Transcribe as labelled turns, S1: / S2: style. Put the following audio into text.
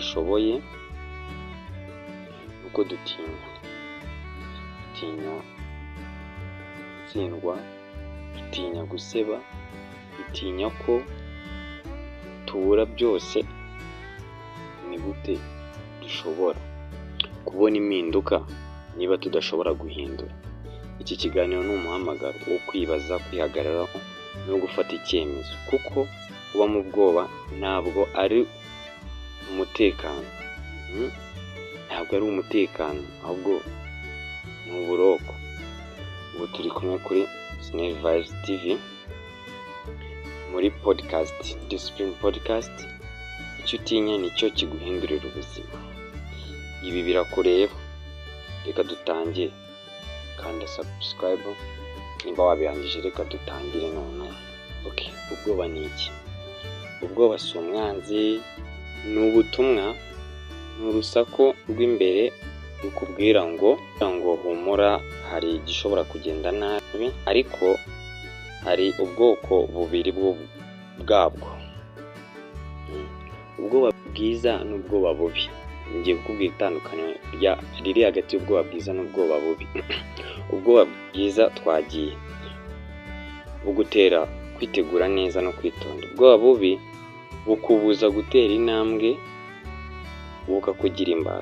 S1: Tudashoboye ni uko dutinya, dutinya gutsindwa, dutinya guseba, dutinya ko tubura byose. Ni gute dushobora kubona impinduka niba tudashobora guhindura? Iki kiganiro ni umuhamagaro wo kwibaza, kwihagararaho no gufata icyemezo, kuko kuba mu bwoba ntabwo ari umutekano, ntabwo ari umutekano, ahubwo ni uburoko. Ubu turi kumwe kuri Snell Vibes TV muri podcast, Discipline Podcast. Icyo utinya nicyo kiguhindurira ubuzima. Ibi birakureba, reka dutangire. Kanda subscribe nimba wabirangije, reka dutangire noneho. Okay, ubwoba ni iki? Ubwoba si umwanzi, ni ubutumwa, ni urusaku rw'imbere rukubwira ngo humura, hari igishobora kugenda nabi. Ariko hari ubwoko bubiri bwabwo: ubwoba bwiza n'ubwoba bubi. Ngiye kukubwira itandukaniro riri hagati y'ubwoba bwiza n'ubwoba bubi. Ubwoba bwiza, twagiye, bugutera kwitegura neza no kwitonda. Ubwoba bubi bukubuza gutera intambwe, bukakugira imbata.